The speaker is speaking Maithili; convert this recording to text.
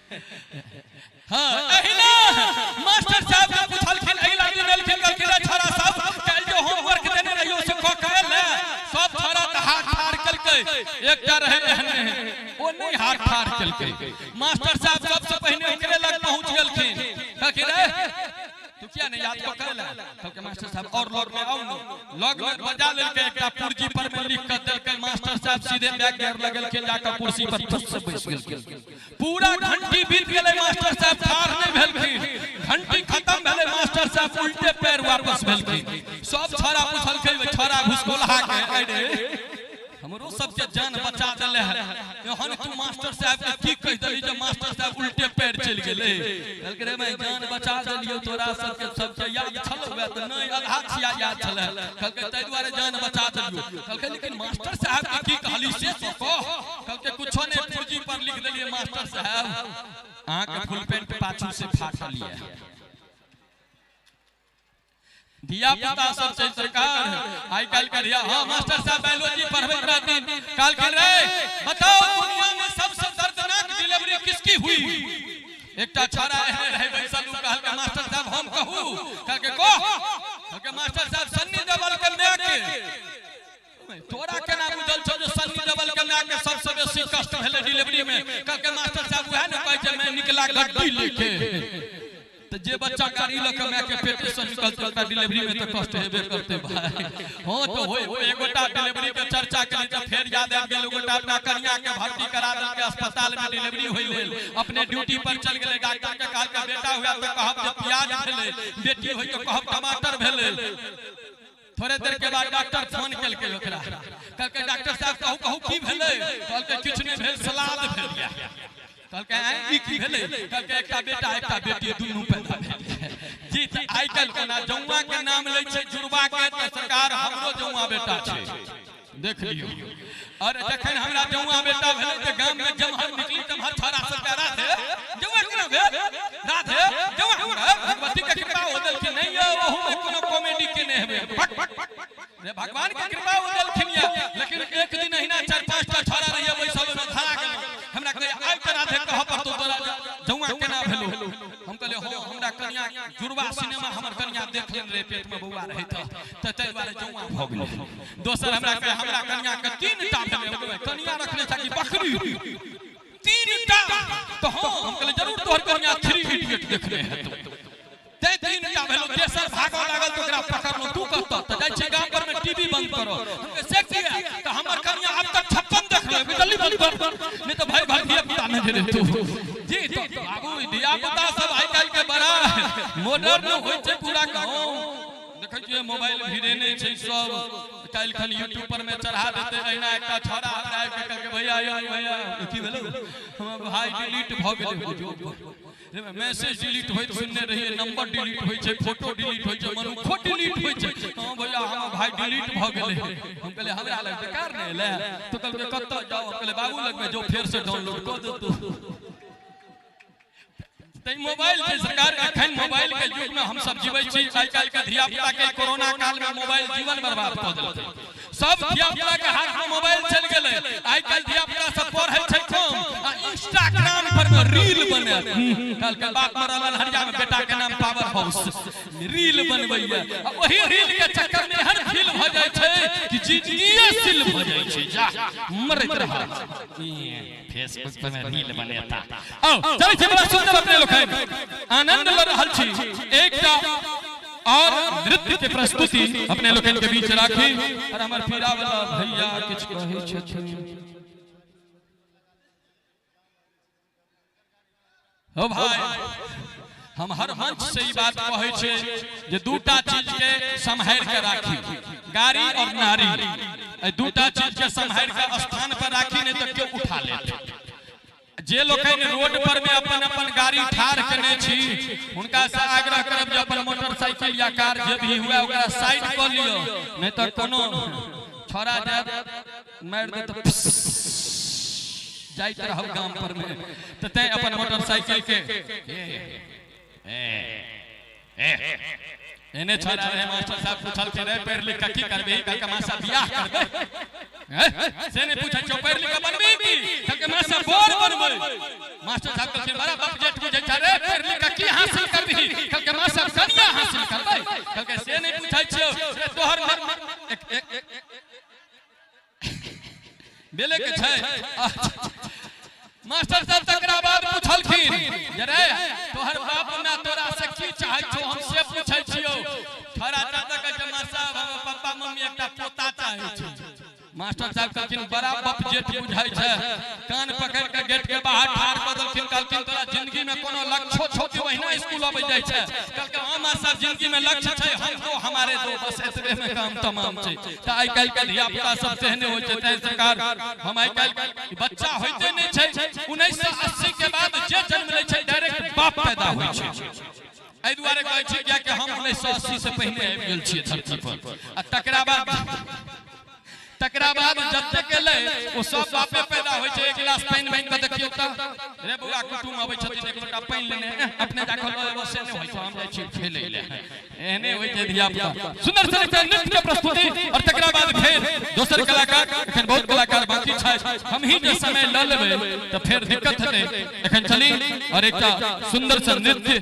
हाँ, एहिना मास्टर साहब के पूछलखिन, अगिला दिन एलखिन, कहलखिन रे छोरा सब काल्हि जो होमवर्क देने रहियो से कऽ के एल? सब छोरा तऽ हाथ ठाढ़ केलकै, एकटा रहै एहने, ओ नहि हाथ ठाढ़ केलकै। मास्टर साहब सबसँ पहिने ओकरे लग पहुँच गेलखिन, कहलखिन रे तू किया नहीं याद कऽ के एला? कहलकै मास्टर साहब और लग में आउ ने। लग में बजा लेलकै, एकटा पुर्जी पर में लिख कऽ देलकै। मास्टर साहब सीधे बैग घेर लगेलखिन, जाकऽ कुर्सी पर ठुस से बैस गेलखिन। पूरा घंटी बीत गेलै, मास्टर साहब ठाढ़ नहि भेलखिन। घंटी खत्म भेलै, मास्टर साहब उल्टे पैर वापस भेलखिन। सब छौड़ा पुछलकै छोड़ा घुसकोलहा के, अरे हमरो सबके जान बचा देले है, एहन तू मास्टर साहब के की कहि देली जे मास्टर साहब उल्टे पैर चलि गेलै? कहलकै रे मैं जान बचा देलियौ तोरा सबके, सबके याद छलौ तऽ नहि, आधा छिया याद छलै। कहलकै ताहि दुआरे जान बचा देलियौ। कहलकै लेकिन मास्टर साहब के की कहली से तो कह। कहलकै कुछो नहि, पुर्जी पर लिख देलियै मास्टर साहब अहाँके फुल पेंट पाछू से फाटल यऽ। धिया पुता सब छै सरकार आइ काल्हि के धिया। हाँ, मास्टर साहब बायोलॉजी पढ़बैत रहथिन, कहलखिन रे बताओ दुनिया में सबसे दर्दनाक डिलीवरी किसकी हुई? एकटा छौड़ा एहने रहै बैसल, ओ कहलकै मास्टर साहब हम कहू? कहलकै कह। कहलकै मास्टर साहब सन्नी देवल के माय के। तोरा केना बुझल छौ जे सन्नी देवल के माय के सबसे बेसी कष्ट भेलै डिलीवरी में? कहलकै मास्टर साहब वएह ने कहै छै मैं निकला गड्डी लेके, तऽ जे बच्चा गाड़ी लऽ के माय के पेटे से निकलतै ओकरा डिलीवरी में तऽ कष्ट हेबे करतै भाई। हाँ तऽ होय। एगोटा डिलीवरी के चर्चा केली तऽ फेर याद आबि गेल, एगोटा अपना कनिया के भर्ती करा देलकै अस्पताल में डिलीवरी होय लेल, अपने ड्यूटी पर चल गेलै। डॉक्टर के कहलकै बेटा हुआ तऽ कहब जे प्याज भेलै, बेटी होय तऽ कहब टमाटर भेलै। थोड़े देर के बाद डॉक्टर फोन केलकै ओकरा, कहलकै डॉक्टर साहब कहू कहू की भेलै? कहलकै किछु नहि भेल, सलाद भेल यऽ। कहलकै आँय ई की भेलै? कहलकै एकटा बेटा एकटा बेटी दुनू पैदा भेल। जी तऽ आइ काल्हि कोना जौआ के नाम लै छै जुड़वा के, तऽ सरकार हमरो जौआ बेटा छै, देख लियौ। अरे जखन हमरा जौआ बेटा भेलै तऽ गाम में जमहर निकली तमहर छोरा सब के राधे जौआ केना भेल, राधे जौआ केना भेल? भगवती के कृपा हो देलखिन। नहीं यौ, ओहू में कोनो कॉमेडी के नहीं हेबे रे, भगवान के कृपा हो देलखिन या। लेकिन एक दिन अहिना चारि पाँच टा छोरा रहिए बैसल, ओहिमे धरा गेलहुँ। हमरा कहे आइ तऽ राधे कहऽ पड़तौ तोरा जौआ केना भेलौ? हम कहलियै हँ, हमरा कनिया जुड़वा सिनेमा हमर कनिया देख लेने रहे पेट में बौआ रहै तऽ ताहि दुआरे जौआ भऽ गेलै। दोसर हमरा कहे हमरा कनिया के तीन टा भेलै। हम कहलियै कनिया रखने छै कि बकरी तीन टा? तऽ हँ। हम कहलियै जरूर तोहर कनिया थ्री इडियट देखने हेतौ तैं तीन टा भेलो। तेसर भागऽ लागल तऽ ओकरा पकड़लहुँ, तू कतऽ? तऽ जाइ छी गाम पर में टीवी बंद करऽ। हम कहलियै से किया? तऽ हमर कनिया अब तक 56 देख ले, जल्दी बंद कर नहीं तऽ भाई घर धिया पुता नहि रहतौ। जी तऽ बाबू धिया पुता सब आइ काल्हि के बड़ा मॉडर्न होइ छै। पूरा गाँव देखै छियै मोबाइल भिड़ेने छै सब, काल्हि खन यूट्यूब पर में चढ़ा देतै। अहिना एकटा छौड़ा हमरा आबि के कहलकै भैया यौ भैया। की भेलौ? हमर भाई डिलीट भऽ गेलै। बुझियौ मैसेज डिलीट होइत सुनने रहियै, नंबर डिलीट होइ छै, फोटो डिलीट होइ छै, मनुखो डिलीट होइ छै। हँ भैया हमर भाई डिलीट भऽ गेलै। हम कहलियै हमरा लग बेकार नहि एलै? तऽ कहलकै कतऽ जाउ? हम कहलियै बाबू लगमे जो, फेर से डाउनलोड कऽ देतौ। तै मोबाइल छै सरकार, एखन मोबाइल के युग में हम सब जीबै छी। आइ काल्हि के धिया पुता के कोरोना काल में मोबाइल जीवन बर्बाद कऽ देलकै। सब धिया पुता के हाथ में मोबाइल चलि गेलै। आइ काल्हि धिया पुता सब पढ़ै छै कम आ इंस्टाग्राम पर में रील बनायत। कहलकै बाप मरल अन्हरिया में बेटा के नाम पावर हाउस, रील बनबैया आ ओही रील के चक्कर में एहन फील भऽ जाइ छै कि जिंदगिए सील भऽ जाइ छै, जा मरैत रह फेसबुक पर में रील बनेता। आओ चलै छी, बड़ा सुंदर अपने लोग आनंद ल रहल छी। एकटा और नृत्य के प्रस्तुति अपने लोकनि के बीच राखी और हमर पीरा वाला भैया किछु कहै छथिन। हो भाई, हम हर मंच से ई बात कहै छियै जे दूटा चीज के सम्हारि के राखी, गाड़ी और नारी। एहि दूटा चीज के सम्हारि के स्थान पर राखी, नहीं तऽ केओ उठा लेत। जे लोकनि रोड पर में अपन अपन गाड़ी ठाढ़ केने छी, हुनका से आग्रह करब जे अपन मोटरसाइकिल या कार जे भी हुए ओकरा साइड कऽ लिअ, नहीं तऽ कोनो छोड़ा जायत मारि देत, जाइत रहब गाम पर में। तऽ तैं अपन मोटरसाइकिल के एने छोड़ा रहे। मास्टर साहब पूछलखिन रे पढ़ि लिख कऽ की करबही? कहलकै मास्टर बियाह करबै। से नहि पूछै छौ पढ़ि लिख कऽ बनबही की? कहलकै मास्टर बर बनबै। मास्टर साहब कहलखिन बड़ा बाप जेठ बुझै छै रे, पढ़ि लिख कऽ की हासिल करबिही? कहलकै मास्टर कनिया हासिल करबै। कहलकै से नहि पूछै छियौ रे, तोहर एक एक बेले के छै। मास्टर साहब तकरा बाद पूछलखिन जे रे तोहर बाप माय तोरा से की चाहै छौ, हम से पूछै छियौ। छोड़ा चाचा कहै छै मास्टर साहब हमर पप्पा मम्मी एकटा पोता चाहै छै। मास्टर साहब कहलखिन बड़ा बाप जेठ बुझाइ छै। कान पकड़ि के गेट के बाहर ठाढ़ कऽ देलखिन। कहलखिन तोरा जिंदगी में कोनो लक्ष्य छौ कि ओहिना स्कूल अबै जाइ छै? कहलकै हँ मास्टर साहब जिंदगी में लक्ष्य छै, हम दो हमारे दो, बस एतबे में काम तमाम छै। तऽ आइ काल्हि के धिया पुता सब तेहने होइ छै। तैं सरकार हम आइ काल्हि बच्चा होइते नहि छै। 1980 के बाद जे जन्म लै छै डायरेक्ट बाप पैदा होइ छै। एहि दुआरे कहै छी कियाकि हम 1980 से पहिने आबि गेल छियै धरती पर, आ तकरा बाद जतेक एलै ओ सब बापे पैदा होइ छै। एक गिलास पानि मांगि कऽ देखियौ तऽ रे बौआ, कुटुम अबै छथिन, एक लोटा पानि लेने अपने जाकऽ लऽ एबो से नहि होइ छै, हम जाइ छी खेलै लए। एहने होइ छै धिया पुता। सुंदर सन एकटा नृत्य के प्रस्तुति और तकरा बाद फेर दोसर कलाकार। एखन बहुत कलाकार बाकी छै, हम ही जे समय लऽ लेबै तऽ फेर दिक्कत हेतै। एखन चली और एकटा सुंदर सन नृत्य।